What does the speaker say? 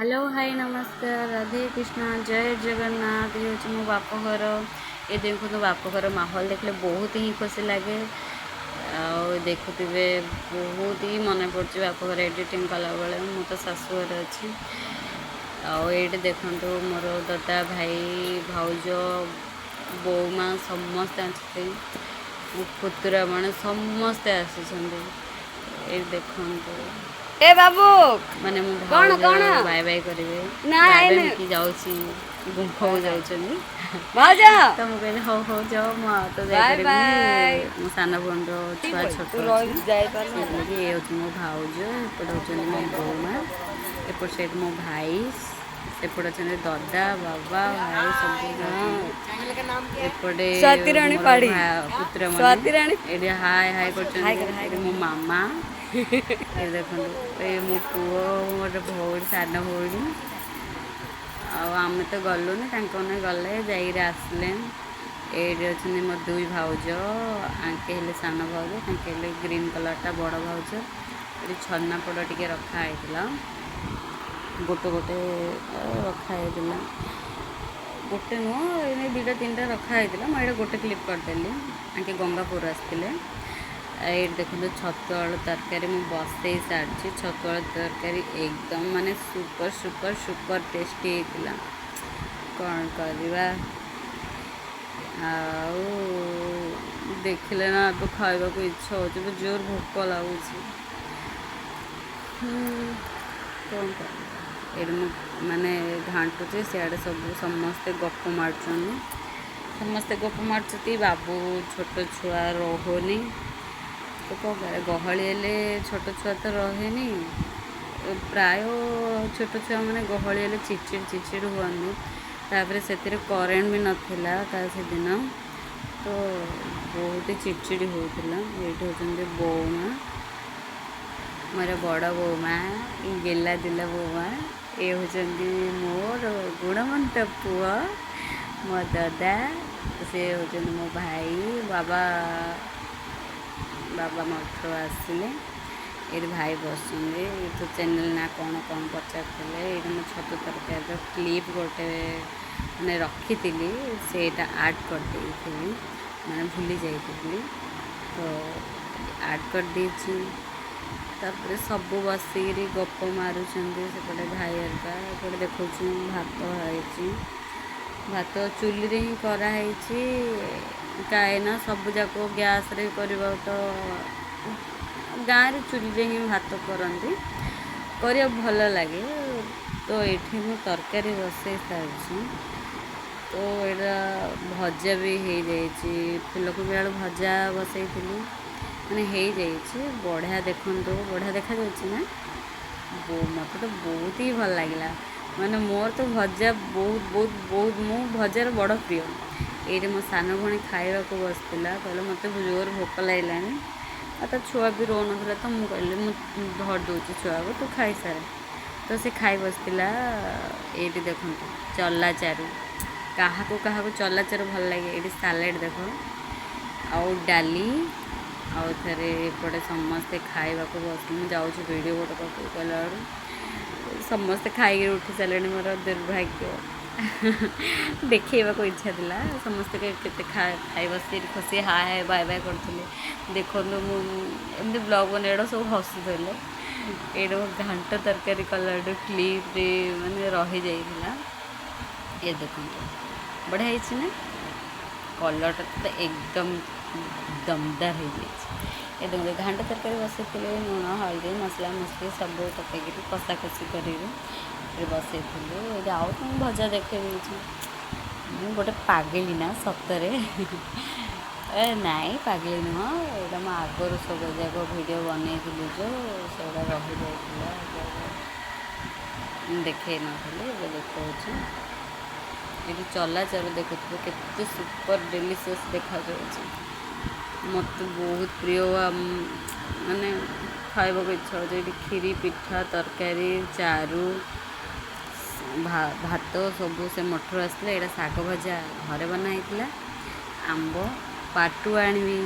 Hello, high, ନମସ୍କାର, ରାଧେ କୃଷ୍ଣ, ଜୟ ଜଗନ୍ନାଥ। ଇଏ ହେଉଛି ମୋ ବାପଘର। ଏ ଦେଖନ୍ତୁ, ବାପଘର ମାହୋଲ ଦେଖିଲେ ବହୁତ ହିଁ ଖୁସି ଲାଗେ। ଆଉ ଦେଖୁଥିବେ, ବହୁତ ହିଁ ମନେ ପଡ଼ୁଛି ବାପଘର ଏଡ଼ିଟିଂ କଲାବେଳେ। ମୁଁ ତ ଶାଶୁଘରେ ଅଛି। ଆଉ ଏଇଠି ଦେଖନ୍ତୁ, ମୋର ଦାଦା, ଭାଇ, ଭାଉଜ, ବୋଉମା ସମସ୍ତେ ଅଛନ୍ତି। ମୋ ପୁତୁରା ମାନେ ସମସ୍ତେ ଆସିଛନ୍ତି। ଏଇଠି ଦେଖନ୍ତୁ। ଏ ବାବୁ। ମାନେ ମୋ କଣ ଭାଉଜ କଣ? ବାଏ ବାଏ କରିବେ। ନା। ବାଏ ବାଏ ଆଇନେ। କି ଯାଉଛି, ଗୁମ୍ଫକୁ ଯାଉଛନ୍ତି। ଭାଉଜ। ତ ମୁଁ କହିଲି, ହଉ ହଉ, ଯାଅ, ମୁଁ ଆଉ ତ ବାଏ। ଯାଇପାରିବିନି। ବାଏ। ମୋ ସାନ ଭଉଣୀର ଛୁଆ ଛୋଟ ତୁ ଅଛି। ରହି ଯାଇପାରୁନୁ। ସେଥିଲାଗି ଇଏ ହେଉଛି ମୋ ଭାଉଜ, ଏପଟେ ହେଉଛନ୍ତି ମୋ ବୋଉମା, ଏପଟ ସାଇଡ଼୍ ମୋ ଭାଇ, ସେପଟେ ଅଛନ୍ତି ଦଦା, ବାବା, ଭାଇ ସବୁ ଯାଉଛନ୍ତି। ଏପଟେ ସ୍ୱାତିରାଣୀ ମୋର ପାଢ଼ୀ। ପୁତୁରା ମାନେ ସ୍ୱାତିରାଣୀ। ଏଇଠି ହାଏ ହାଏ ହାଇ କରୁଛନ୍ତି। କର, ହାଇ ଏଠି କର। ମୋ ମାମା। ଏ ଦେଖନ୍ତୁ, ଏ ମୋ ପୁଅ, ମୋର ଭଉଣୀ, ସାନ ଭଉଣୀ। ଆଉ ଆମେ ତ ଗଲୁନି, ତାଙ୍କମାନେ ଗଲେ, ଯାଇକିରି ଆସିଲେ। ଏଇଠି ଅଛନ୍ତି ମୋ ଦୁଇ ଭାଉଜ। ଆଙ୍କେ ହେଲେ ସାନ ଭାଉଜ, ତାଙ୍କେ ହେଲେ ଗ୍ରୀନ୍ କଲର୍ଟା ବଡ଼ ଭାଉଜ। ଏଠି ଛେନାପୋଡ଼ ଟିକେ ରଖା ହେଇଥିଲା, ଗୋଟେ ଗୋଟେ ରଖା ହେଇଥିଲା। ଗୋଟେ ନୁହଁ, ଏମିତି ଦୁଇଟା ତିନିଟା ରଖା ହେଇଥିଲା। ମୁଁ ଏଇଟା ଗୋଟେ କ୍ଲିପ୍ କରିଦେଲି। ଆଙ୍କେ ଗଙ୍ଗାପୁର ଆସିଥିଲେ। ଏଇଠି ଦେଖନ୍ତୁ, ଛତୁ ଆଳୁ ତରକାରୀ ମୁଁ ବସେଇ ସାରିଛି। ଛତୁ ଆଳୁ ତରକାରୀ ଏକଦମ ମାନେ ସୁପର ସୁପର ସୁପର ଟେଷ୍ଟି ହେଇଥିଲା। କ'ଣ କରିବା ଆଉ, ଦେଖିଲେ ନା ଏବେ ଖାଇବାକୁ ଇଚ୍ଛା ହେଉଛି। ଏବେ ଜୋର ଭୋକ ଲାଗୁଛି। କ'ଣ କରିବା? ଏଇଠି ମୁଁ ମାନେ ଘାଣ୍ଟୁଛି, ସିଆଡ଼େ ସବୁ ସମସ୍ତେ ଗପ ମାରୁଛନ୍ତି। ସମସ୍ତେ ଗପ ମାରୁଛନ୍ତି। ବାବୁ ଛୋଟ ଛୁଆ ରହୁନି ତ କ'ଣ କରିବା? ଗହଳି ହେଲେ ଛୋଟ ଛୁଆ ତ ରହେନି। ପ୍ରାୟ ଛୋଟ ଛୁଆମାନେ ଗହଳି ହେଲେ ଚିଡ଼ଚିଡ଼ ଚିଡ଼ଚିଡ଼ ହୁଅନ୍ତି। ତାପରେ ସେଥିରେ କରେଣ୍ଟ ବି ନଥିଲା ତା ସେଦିନ, ତ ବହୁତ ଚିଡ଼ଚିଡ଼ି ହେଉଥିଲା। ଏଇଠି ହେଉଛନ୍ତି ବୋଉମା, ମୋର ବଡ଼ ବୋଉମା, ଗେଲା ଦିଲା ବୋଉମା। ଏ ହେଉଛନ୍ତି ମୋର ଗୁଣବନ୍ତ ପୁଅ, ମୋ ଦଦା। ସେ ହେଉଛନ୍ତି ମୋ ଭାଇ। ବାବା, ବାବା ମଠରୁ ଆସିଲେ। ଏଇଠି ଭାଇ ବସିଛନ୍ତି। ତୋ ଚ୍ୟାନେଲ୍ ନା କ'ଣ କ'ଣ ପଚାରୁଥିଲେ। ଏଇଠି ମୁଁ ଛତୁ ତରକାରୀର କ୍ଲିପ୍ ଗୋଟେ ମାନେ ରଖିଥିଲି, ସେଇଟା ଆଡ଼୍ କରିଦେଇଥିଲି, ମାନେ ଭୁଲି ଯାଇଥିଲି, ତ ଆଡ଼୍ କରିଦେଇଛି। ତାପରେ ସବୁ ବସିକିରି ଗପ ମାରୁଛନ୍ତି ସେପଟେ ଭାଇ ହେରିକା। ଏପଟେ ଦେଖୁଛି ଭାତ ହେଇଛି। ଭାତ ଚୁଲିରେ ହିଁ କରାହେଇଛି, କାହିଁକିନା ସବୁ ଯାକ ଗ୍ୟାସ୍ରେ କରିବାକୁ ତ ଗାଁରେ ଚୁଲିରେ ହିଁ ଭାତ କରନ୍ତି, କରିବାକୁ ଭଲ ଲାଗେ। ତ ଏଇଠି ମୁଁ ତରକାରୀ ବସେଇ ସାରିଛି। ତ ଏଇଟା ଭଜା ବି ହେଇଯାଇଛି। ଫୁଲକୋବି ଆଳୁ ଭଜା ବସେଇଥିଲି, ମାନେ ହେଇଯାଇଛି। ବଢ଼ିଆ ଦେଖନ୍ତୁ, ବଢ଼ିଆ ଦେଖାଯାଉଛି ନା? ମୋତେ ତ ବହୁତ ହିଁ ଭଲ ଲାଗିଲା। ମାନେ ମୋର ତ ଭଜା ବହୁତ ବହୁତ ବହୁତ, ମୁଁ ଭଜାର ବଡ଼ ପ୍ରିୟ। ଏଇଠି ମୋ ସାନ ଭଉଣୀ ଖାଇବାକୁ ବସିଥିଲା। କହିଲା, ମୋତେ ଜୋର ଭୋକ ଲାଗିଲାଣି। ଆଉ ତା ଛୁଆ ବି ରହୁନଥିଲା, ତ ମୁଁ କହିଲି, ମୁଁ ଧରି ଦେଉଛି ଛୁଆକୁ, ତୁ ଖାଇସାରେ। ତ ସେ ଖାଇ ବସିଥିଲା। ଏଇଠି ଦେଖନ୍ତୁ ଚଲା ଚାରୁ। କାହାକୁ କାହାକୁ ଚଲା ଚାରୁ ଭଲ ଲାଗେ? ଏଇଠି ସାଲାଡ଼ ଦେଖ ଆଉ ଡାଲି। ଆଉ ଥରେ ଏପଟେ ସମସ୍ତେ ଖାଇବାକୁ ବସି, ମୁଁ ଯାଉଛି ଭିଡ଼ିଓ ଗୋଟେ ପାଖକୁ ଗଲା ବେଳକୁ ସମସ୍ତେ ଖାଇକି ଉଠି ସାରିଲେଣି। ମୋର ଦୁର୍ଭାଗ୍ୟ, ଦେଖେଇବାକୁ ଇଚ୍ଛା ଥିଲା ସମସ୍ତେ କେତେ ଖାଇ ବସି ଖୁସି, ହାଏ ହାଏ ବାଏ ବାଏ କରୁଥିଲେ। ଦେଖନ୍ତୁ, ମୁଁ ଏମିତି ବ୍ଲଗ୍ ବନେଇବାଟା ସବୁ ହସୁଥିଲେ। ଏଇଟା ମୋ ଘାଣ୍ଟ ତରକାରୀ କଲାଠୁ କ୍ଲିପ୍ରେ ମାନେ ରହିଯାଇଥିଲା। ଏ ଦେଖନ୍ତୁ, ବଢ଼ିଆ ହେଇଛି ନା? କଲର୍ଟା ତ ଏକଦମ ଦମଦାର ହେଇଯାଇଛି। ଏ ଦେଖନ୍ତୁ, ଘାଣ୍ଟ ତରକାରୀ ବସେଇଥିଲି। ଲୁଣ, ହଳଦୀ, ମସଲା ମସଲି ସବୁ ପକେଇକିରି କଷାକଷି କରିକି ଏଠି ବସେଇଥିଲି। ଏଠି ଆଉ ତ ମୁଁ ଭଜା ଦେଖେଇ ଦେଇଛି। ମୁଁ ଗୋଟେ ପାଗେଳି ନା ସତରେ? ଏ ନାଇଁ, ପାଗେଳି ନୁହଁ। ଏଇଟା ମୁଁ ଆଗରୁ ସବୁ ଯାକ ଭିଡ଼ିଓ ବନେଇଥିଲି, ଯେଉଁ ସେଗୁଡ଼ା ରହିଯାଇଥିଲା, ମୁଁ ଦେଖେଇ ନଥିଲି, ଏବେ ଦେଖାଉଛି। ଏଠି ଚଲାଚାରୁ ଦେଖୁଥିବେ, କେତେ ସୁପର ଡେଲିସିୟସ୍ ଦେଖାଯାଉଛି। ମୋତେ ବହୁତ ପ୍ରିୟ, ମାନେ ଖାଇବାକୁ ଇଚ୍ଛା ହେଉଛି। ଏଠି କ୍ଷୀରି, ପିଠା, ତରକାରୀ, ଚାରୁ, ଭାତ ସବୁ ସେ ମଠରୁ ଆସିଥିଲା। ଏଇଟା ଶାଗ ଭଜା ଘରେ ବନା ହେଇଥିଲା। ଆମ୍ବ ପାଟୁ ଆଣିବି।